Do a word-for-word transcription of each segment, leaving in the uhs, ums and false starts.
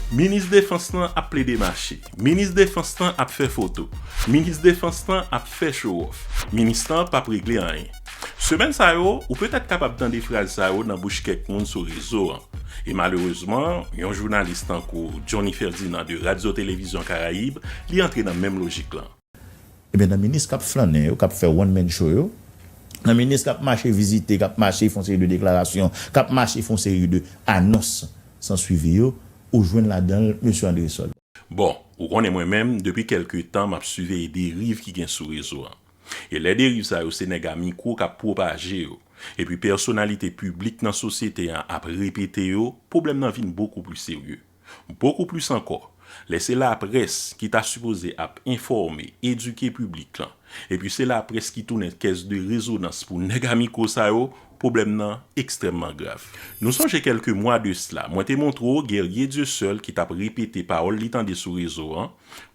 Minis defans lan ap plede mache. Minis defans lan ap fè foto. Minis defans lan ap fè show off. Minis lan p ap regle anyen. Semèn sa yo, ou petèt kapab tande fraz sa yo nan bouch kèk moun sou rezo an. E malerezman, yon jounalis tankou Johnny Ferdinand de Radio Télévision Caraïbe, li antre nan menm lojik lan. Ebyen, nan minis k ap flannen yo, k ap fè one man show yo, nan minis k ap mache vizite, k ap mache fè yon seri de deklarasyon, k ap mache fè yon seri de anons san swivi yo, ou jwenn ladan l mesye Andrésol. Bon, ou konnen mwen menm, depi kèlke tan, m ap siveye deriv ki gen sou rezo an. E lè deriv sa yo, se nèg a mikwo k ap pwopaje yo. Epi pèsonalite piblik nan sosyete an ap repete yo, pwoblèm nan vin bokou pli serye. Bokou plis ankò, lè se laprès ki ta sipoze ap enfòme, edike piblik lan, epi se laprès ki tounen kès de rezonans pou nèg a mikwo sa yo, pwoblèm nan ekstrèmman grav. Nou sonje kèlke mwa de sla, mwen te montre w Guerrier Dieuseul ki t ap repete pawòl li tande sou rezo an,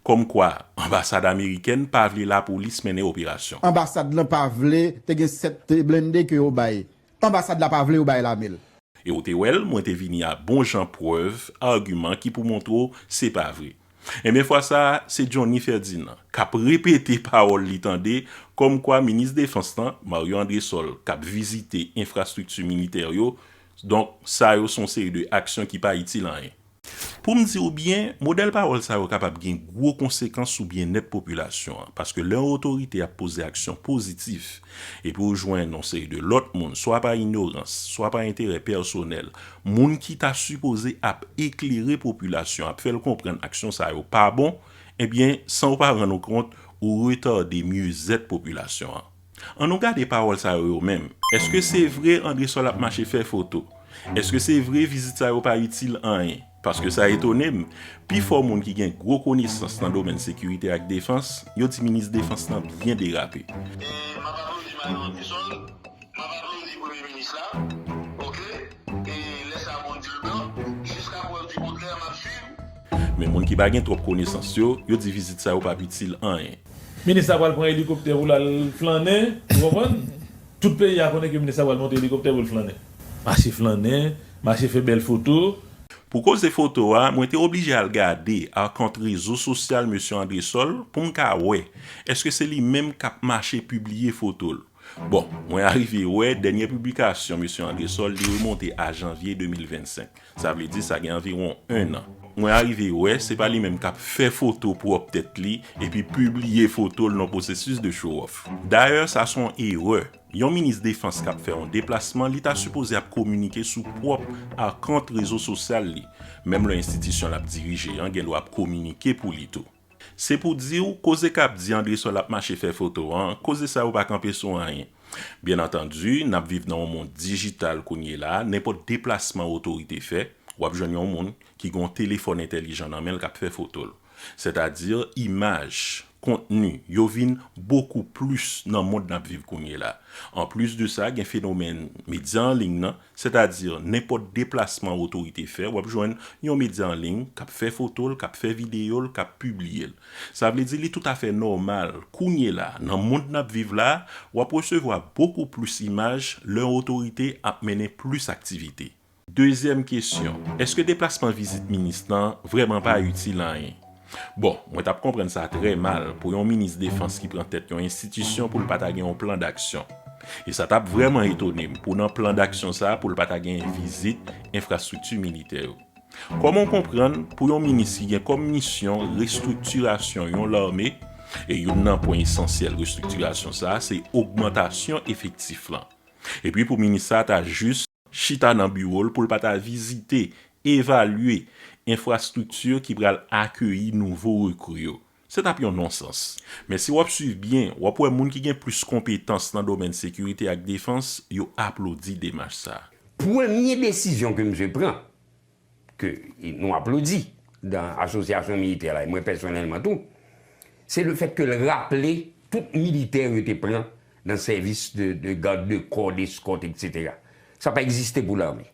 kòmkwa anbasad amerikèn pa vle lapolis mennen operasyon. Anbasad lan pa vle, te gen sèt blende ke yo bay. Anbasad la pa vle yo bay lame l. E w te wè l, mwen te vini a bon jan prèv, agiman ki pou montre w se pa vre. Ebyen fwa sa a, se Johnny Ferdinand k ap repete pawòl li tande, kòmkwa minis defans lan, Marion Andrésol, k ap vizite enfrastrikti militè yo, donk sa yo se yon seri de aksyon ki pa itil anyen. Pou m di w byen, modèl pawòl sa yo kapab gen gwo konsekans sou byennèt popilasyon an, paske lè yon otorite ap poze aksyon pozitif, epi w jwenn yon seri de lòt moun, swa pa inyorans, swa pa enterè pèsonèl, moun ki ta sipoze ap eklere popilasyon, ap fè l konprann aksyon sa yo pa bon, ebyen, san w pa rann ou kont, ou retade myezèt popilasyon an. Ann nou gade pawòl sa yo yo menm. Èske se vre Andrésol ap mache fè foto? Èske se vre vizit sa yo pa itil anyen? Paske sa etone m, pifò moun ki gen gwo konesans nan domèn sekirite ak defans, yo di minis defans lan byen derape. E m ap aplodi Marion Andrésol, m ap aplodi premye minis la, oke? E lè sa a bon di l blan, jiska prèv di kontrè m ap swiv. Men moun ki pa gen twòp konesans yo, yo di vizit sa yo p ap itil anyen. Minis la pral pran elikoptè pou l al flannen, ou konprann? Tout peyi a konnen ke minis la pral monte elikoptè pou l flannen. Mache flannen, mache fè bèl foto. Pou koze foto a, mwen te oblije al gade akant rezo sosyal mesye Andrésol pou m ka wè èske se li menm k ap mache pibliye foto l. Bon, mwen arive wè dènye piblikasyon mesye Andrésol li remonte a janvye de mil vennsenk. Sa vle di sa gen anviwon en an. Mwen arive wè se pa li menm k ap fè foto pwòp tèt li epi pibliye foto l nan pwosesis de show off. Dayè sa se yon erè. Yon minis defans k ap fè yon deplasman, li ta sipoze ap kominike sou pwòp akant rezo sosyal li, menm lè enstitisyon l ap dirije an gen dwa ap kominike pou li tou. Se pou di w, koze k ap di Andrésol ap mache fè foto an, koze sa yo pa kanpe sou anyen. Byen antandi, n ap viv nan yon mond dijital kounye la a, nenpòt deplasman otorite fè, w ap jwenn yon moun ki gen yon telefòn entèlijan nan men l k ap fè foto l. Sètadi, imaj, kontni, yo vin bokou plis nan mond n ap viv kounye la. Anplis de sa, gen fenomèn medya an liy nan, sètadi, nenpòt deplasman otorite fè, w ap jwenn yon medya an liy k ap fè foto l, k ap fè videyo l, k ap pibliye l. Sa vle di li toutafè nòmal, kounye la, nan mond n ap viv la, w ap resevwa bokou plis imaj lè yon otorite ap mennen plis aktivite. Dezyèm kesyon, èske deplasman vizit minis lan vrèman pa itil anyen? Bon, mwen t ap konprann sa trè mal pou yon minis defans ki pran tèt yon enstitisyon pou l pa ta gen yon plan daksyon. E sa t ap vrèman etone m pou nan plan daksyon sa a pou l pa ta gen vizit enfrastrikti militè yo. Kòman w konprann pou yon minis ki gen kòm misyon restriktirasyon yon lame, e youn nan pwen esansyèl restriktirasyon sa a se ogmantasyon efektif lan. Epi pou minis sa a ta jis chita nan biwo l pou l pa ta vizite, evalye enfrastrikti ki pral akeyi nouvo rekri yo. Se t ap yon nonsans. Men si w ap swiv byen, w ap wè moun ki gen plis konpetans nan domèn sekirite ak defans, yo aplodi demach sa a. Premye desizyon ke misye pran, ke nou aplodi dan asosyasyon militè la, e mwen pèsonèlman tou, se le fèt ke l raple tout militè yo te pran nan sèvis de, de gad de kò, deskòt, etsetera. Sa pa egziste pou lame.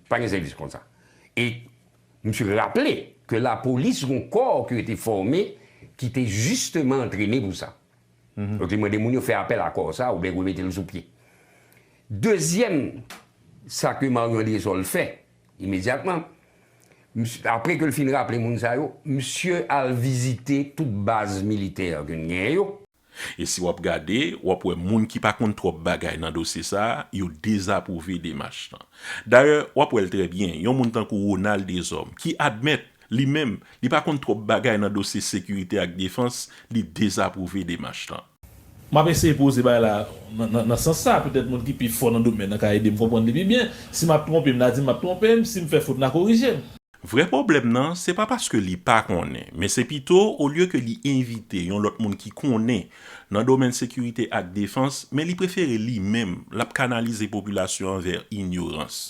Pa gen sèvis konsa. E misye raple ke lapolis gon kò ke yo te fòme ki te jisteman antrene pou sa. Yo te mande moun yo fè apèl a kò sa oubyen remete l sou pye. Dezyèm, sa ke Marion Andrésol fè imedyatman, Misye, apre ke l fin raple moun sa yo, misye al vizite tout baz militè ke n genyen yo. E si w ap gade, w ap wè moun ki pa konn twòp bagay nan dosye sa a, yo dezapwouve demach lan. Dayè, w ap wè l trè byen, yon moun tankou Ronald Deshommes, ki admèt, li menm, li pa konn twòp bagay nan dosye sekirite ak defans, li dezapwouve demach lan. M ap eseye poze bagay la nan, nan, nan sans sa, petèt moun ki pi fò nan domèn nan ka ede m konprann li pi byen. Si m ap twonpe m, n a di m m ap twonpe m, si m fè fot, n a korije m. Vrè pwoblèm nan, se pa paske li pa konnen, men se pito, olye ke li envite yon lòt moun ki konnen nan domèn sekirite ak defans, men li prefere li menm, l ap kanalize popilasyon an vè inyorans.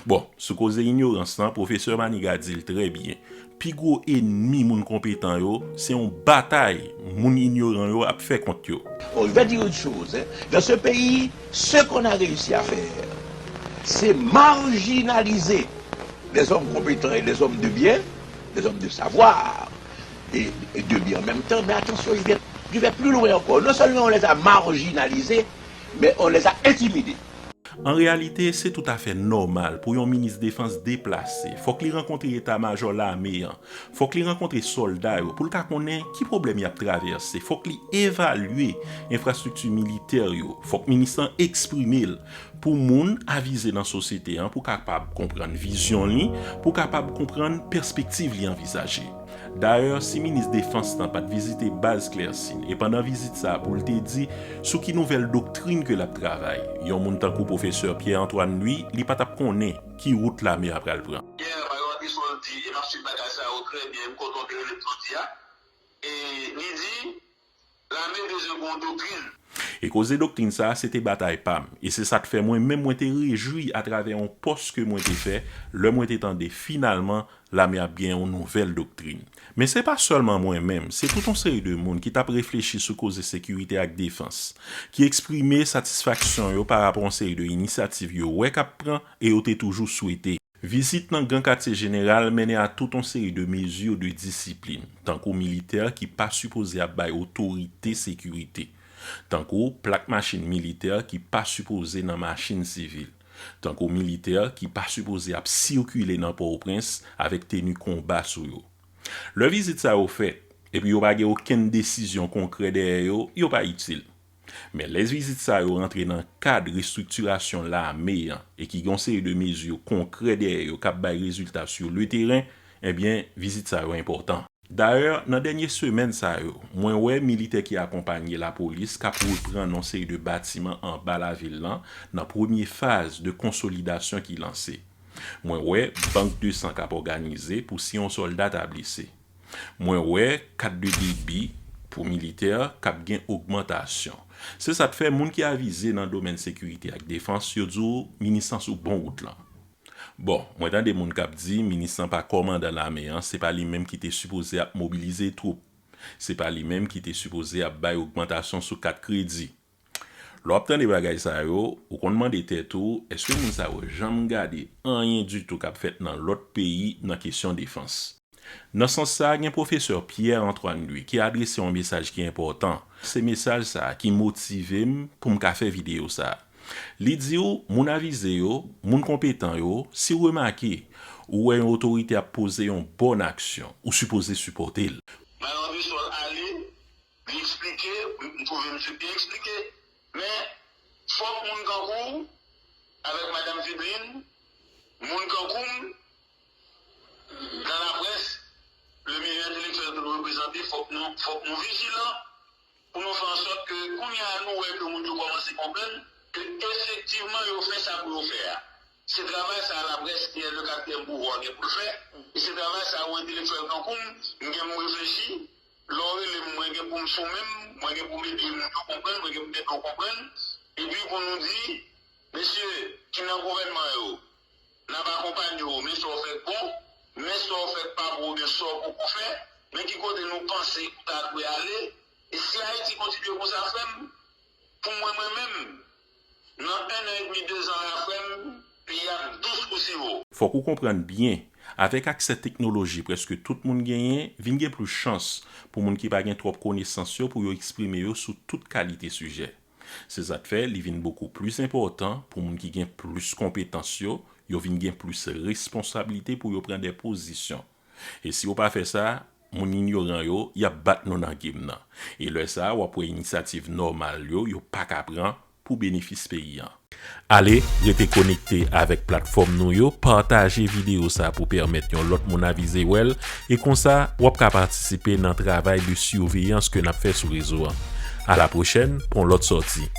Bon, sou koze inyorans lan, pwofesè Maniga di l trè byen. Pi gwo enmi moun konpetan yo, se yon batay moun inyoran yo ap fè kont yo. Bon, je vais dire autre chose. Hein. Dans ce pays, ce qu'on a réussi à faire, c'est marginaliser les hommes compétents et les hommes de bien, les hommes de savoir et, et de bien en même temps. Mais attention, je vais, je vais plus loin encore. Non seulement on les a marginalisés, mais on les a intimidés. An reyalite, se toutafè nòmal pou yon minis defans deplase. Fòk li rankontre eta majò lame an. Fòk li rankontre sòlda yo pou l ka konnen ki pwoblèm y ap travèse. Fòk li evalye enfrastrikti militè yo. Fòk minis lan eksprime l pou moun avize nan sosyete an pou kapab konprann vizyon li, pou kapab konprann pèspektiv li anvizaje. Dayè, si minis defans lan pa t vizite baz Klèsin e pandan vizit sa a pou l te di sou ki nouvèl doktrin ke l ap travay, yon moun tankou pwofesè Pierre Antoine Louis, li pa t ap konnen ki wout lame a pral pran. Pierre Marie Matisol di, e m ap swiv bagay sa yo trè byen, m kontan w te rele m jodi a. E li di, lame bezwen gen yon doktrin. E koze doktrin sa a, se te batay pa m. E se sa k fè mwen menm mwen te rejwi atravè yon pòs ke mwen te fè lè mwen te tande finalman lame ap gen yon nouvèl doktrin. Men se pa sèlman mwen menm, se tout yon seri de moun ki t ap reflechi sou koze sekirite ak defans, ki eksprime satisfaksyon yo pa rapò yon seri de inisyativ yo wè k ap pran e yo te toujou swete. Vizit nan Gran Katye Jeneral mennen a tout yon seri de mezi de disiplin, tankou militè ki pa sipoze ap bay otorite sekirite, tankou plak machin militè ki pa sipoze nan machin sivil, tankou militè ki pa sipoze ap sikile nan Pòtoprens avèk teni konba sou yo. Lè vizit sa yo fèt, epi yo pa gen okenn desizyon konkrè dèyè yo, yo pa itil. Men lè vizit sa yo rantre nan kad restriktirasyon lame an e ki gen yon seri de mezi konkrè dèyè yo k ap bay rezilta sou le teren, ebyen, vizit sa yo enpòtan. Dayè, nan dènye semèn sa yo, mwen wè militè ki akonpanye lapolis k ap reprann yon seri de batiman anba lavil lan nan premye faz de konsolidasyon ki lanse. Mwen wè bank de san k ap òganize pou si yon sòlda ta blese. Mwen wè kat de debi pou militè k ap gen ogmantasyon. Se sa k fè moun ki avize nan domèn sekirite ak defans yo di w minis lan sou bon wout lan. Bon, mwen tande moun k ap di minis lan pa kòmandan lame an, se pa li menm ki te sipoze ap mobilize twoup. Se pa li menm ki te sipoze ap bay ogmantasyon sou kat kredi. Lè w ap tande bagay sa yo, ou konn mande tèt ou, èske moun sa yo janm gade anyen ditou k ap fèt nan lòt peyi nan kesyon defans? Nan sans sa a, gen pwofesè Pierre Antoine Louis ki adrese yon mesaj ki enpòtan. Se mesaj sa a ki motive m pou m ka fè videyo sa a. Li di w, moun avize yo, moun konpetan yo, si w remake, ou wè yon otorite ap poze yon bòn aksyon, ou sipoze sipòte l. Madan Bisol ale, li eksplike, m twouve misye byen eksplike. Men, fòk moun tankou w, avèk Madanm Fidlin, moun tankou m, nan laprès, le milye entèlektyèl ke nou reprezante, fòk nou, fòk nou vijilan pou nou fè ansòt ke kounye a nou wè ke moun yo kòmanse konprann ke efektivman yo fè sa pou yo fè a. Se travay sa a laprès ki le katriyèm pouvwa gen pou l fè, e se travay sa a ou entèlektyèl tankou m, m gen pou m reflechi, lè w rele m, mwen gen pou m sou men m, mwen gen pou m ede moun yo konprann, mwen gen pou m ede w konprann, epi pou nou di, mesye ki nan gouvènman yo, n ap akonpanye w, men sa w fè k bon, men sa w fè k pa bon oubyen sa w poko fè, men ki kote nou panse ou ta dwe ale, e si Ayiti kontinye konsa frè m, pou mwen mwen menm, nan en an edmi, dezan la frè m, peyi a ap dous kou siwo. Fòk ou konprann byen, avèk aksè teknoloji prèske tout moun genyen, vin gen plis chans pou moun ki pa gen twòp konesans yo pou yo eksprime yo sou tout kalite sijè. Se sa k fè li vin bokou plis enpòtan pou moun ki gen plis konpetans yo Yo vin gen plis responsablite pou yo pran de pozisyon. E si yo pa fè sa, moun inyoran yo, y ap bat nou nan game nan. E lè sa a, w ap wè inisyativ nòmal yo, yo pa ka pran pou benefis peyi an. Ale, rete konekte avèk platfòm nou yo, pataje videyo sa pou pèmèt yon lòt moun avize wè l, e konsa, w ap ka patisipe nan travay de siveyans ke n ap fè sou rezo an. A la pwochèn pou yon lòt sòti.